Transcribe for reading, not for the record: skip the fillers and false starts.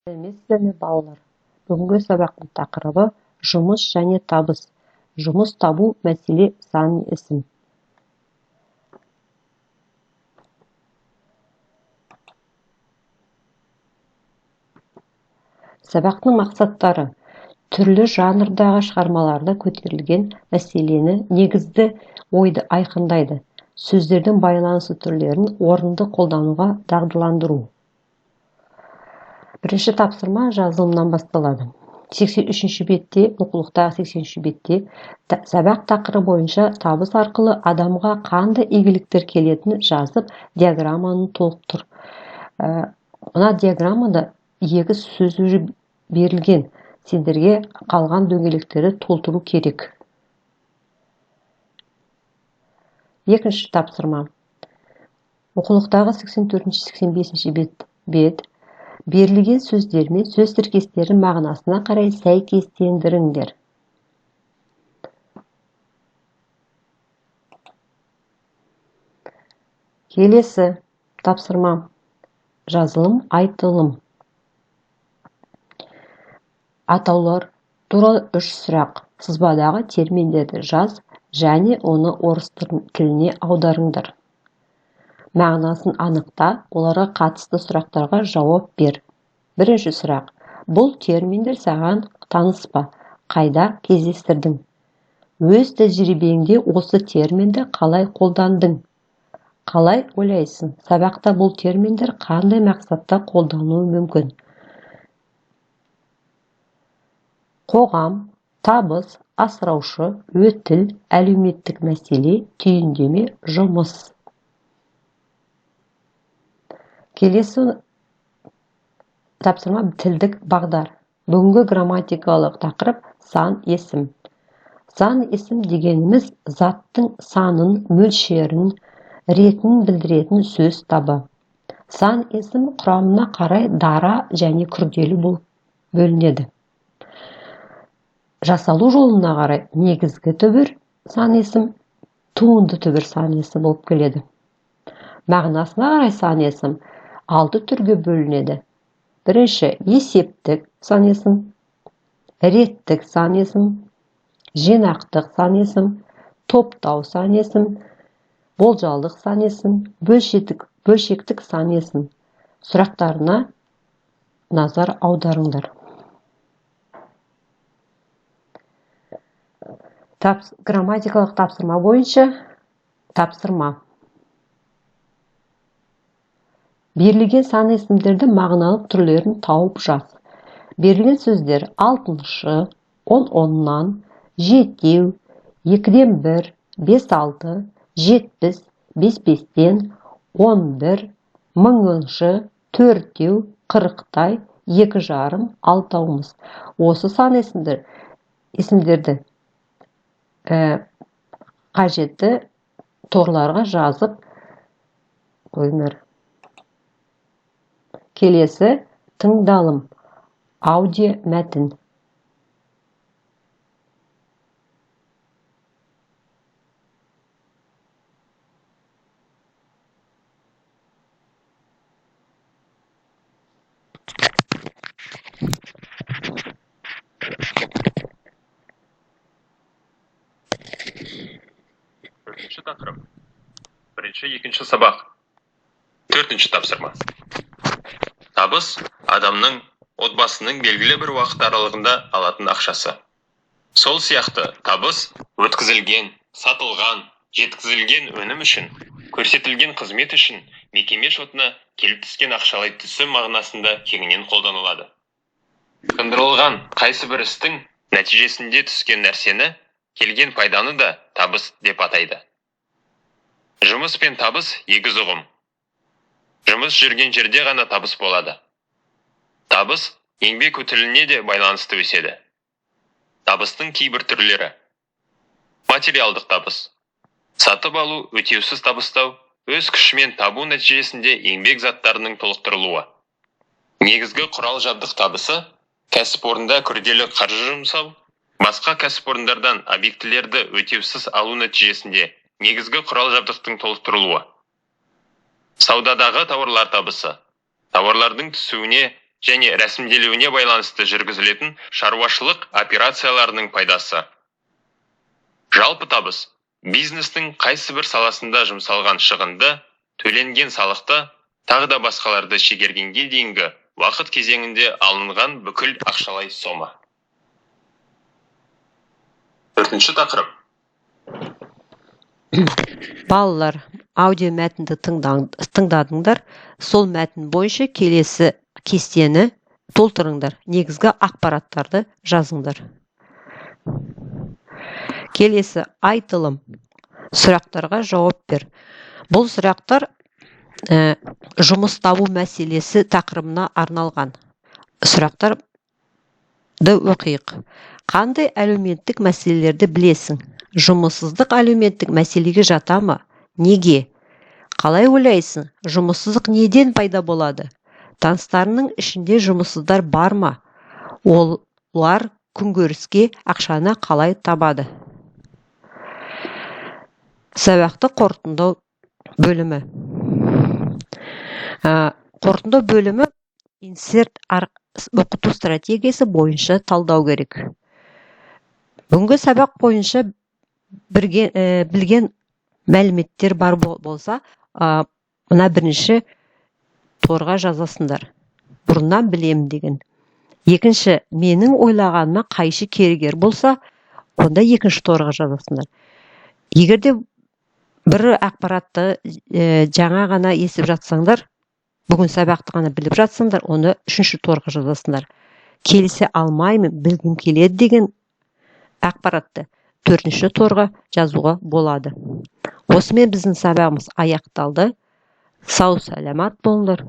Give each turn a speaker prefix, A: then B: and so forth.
A: Сәлеметсіздер ме, балалар! Бүгінгі сабақтың тақырыбы: жұмыс және табыс. Жұмыс табу, мәселе, сан есім. Сабақтың мақсаттары: түрлі жанрдағы шығармаларда көтерілген мәселені, негізгі ойды айқындайды, сөздердің байланысы түрлерін орынды қолдануға дағдыландыру. Бірінші тапсырма жазылымнан басталады. 83 бетте, оқулықтағы 83 бетте сабақ тақырыбы бойынша табыс арқылы адамға қандай игіліктер келетінін жазып, диаграмманы толықтыр. Мына диаграммада екі сөз уже берілген. Сендерге қалған дөңгелектерді толтыру керек. Екінші тапсырма. Оқулықтағы 84-85 бет берілген сөздер мен сөз тіркестерінің мағынасына қарай сәйкестендіріңдер. Келесі тапсырма. Жазылым, айтылым. Атаулар туралы үш сұрақ. Сызбадағы терминдерді жаз және оны орыс тіліне аударыңдар. Мағынасын анықта, оларға қатысты сұрақтарға жауап бер. Бірінші сұрақ. Бұл терминдер саған таныс па? Қайда кездестірдің? Өз тәжірибеңде осы терминді қалай қолдандың? Қалай ойлайсың? Сабақта бұл терминдер қандай мақсатта қолдануы мүмкін? Қоғам, табыс, асыраушы, өтіл, әлеуметтік мәселе, түйіндеме, жұмыс. Келесі тапсырма: тілдік бағдар. Бүгінгі грамматикалық тақырып: сан есім. Сан есім дегеніміз заттың санын, мөлшерін, ретін білдіретін сөз табы. Сан есім құрамына қарай дара және күрделі болып бөлінеді. Жасалу жолына қарай негізгі түбір сан есім, туынды түбір сан есім болып келеді. Мағынасына қарай сан есім алты түрге бөлінеді. Бірінші есептік сан есім, реттік сан есім, жинақтық сан есім, топтау сан есім, болжалдық сан есім, бөлшектік сан есім. Сұрақтарына назар аударыңдар. Грамматикалық тапсырма бойынша тапсырма. Берілген сан есімдерді мағыналық түрлерін тауып жаз. Берілген сөздер: алтыншы, он оннан, жетеу, екіден бір, бес алты, 70, бес бестен, 11, мыңыншы, төртеу, қырықтай, екі жарым, алтауымыз. Осы сан есімдерді қажетті торларға жазып қойыңдар. Келесі тыңдалым, аудио мәтін.
B: Төртінші тақырып. Бірінші, екінші сабақ. Төртінші тапсырма. Табыс адамның, отбасының белгілі бір уақыт аралығында алатын ақшасы. Сол сияқты табыс өткізілген, сатылған, жеткізілген өнім үшін, көрсетілген қызмет үшін мекеме шотына келіп түскен ақшалай түсім мағынасында кеңінен қолданылады. Тындырылған қайсы бір істің нәтижесінде түскен нәрсені, келген пайданы да табыс деп атайды. Жұмыс пен табыс егіз ұғым. Жұмыс жүрген жерде ғана табыс болады. Табыс еңбек өтіліне де байланысты өседі. Табыстың кейбір түрлері. Материалдық табыс. Сатып алу, өтеусіз табыстау, өз күшімен табу нәтижесінде еңбек заттарының толықтырылуы. Негізгі құрал жабдық табысы, кәсіпорында күрделі қаржы жұмсау, басқа кәсіпорындардан объектілерді өтеусіз алу нәтижесінде негізгі құрал жабдықтың толықтырылуы. Саудадағы тауарлар табысы. Тауарлардың түсуіне және рәсімделуіне байланысты жүргізілетін шаруашылық операцияларының пайдасы. Жалпы табыс бизнестің қайсыбір саласында жұмсалған шығынды, төленген салықты, тағы да басқаларды шегергенге дейінгі уақыт кезеңінде алынған бүкіл ақшалай сома. Төртінші тақырып.
A: Балалар, аудио мәтінді тыңдадыңдар. Сол мәтін бойынша келесі кестені толтырыңдар, негізгі ақпараттарды жазыңдар. Келесі айтылым. Сұрақтарға жауап бер. Бұл сұрақтар жұмыс табу мәселесі тақырыбына арналған. Сұрақтарды оқиық. Қандай әлеуметтік мәселелерді білесің? Жұмыссыздық әлеуметтік мәселеге жата ма? Неге? Қалай ойлайсың, жұмыссыздық неден пайда болады? Таныстарыңның ішінде жұмыссыздар бар ма? Олар күнкөріске ақшаны қалай табады? Сабақты қорытындау бөлімі. Қорытындау бөлімі инсерт оқыту стратегиясы бойынша талдау керек. Бүгінгі сабақ бойынша бірге, білген мәліметтер бар болса, мына бірінші торға жазасыңдар, бұрыннан білемін деген. Екінші, менің ойлағаныма қайшы келгер болса, онда екінші торға жазасыңдар. Егер де бір ақпаратты жаңа ғана естіп жатсаңдар, бүгін сабақты ғана біліп жатсаңдар, оны үшінші торға жазасыңдар. Келісе алмаймын, білгім келеді деген ақпаратты төртінші торға жазуға болады. Осымен біздің сабағымыз аяқталды. Сау саламат болыңдар.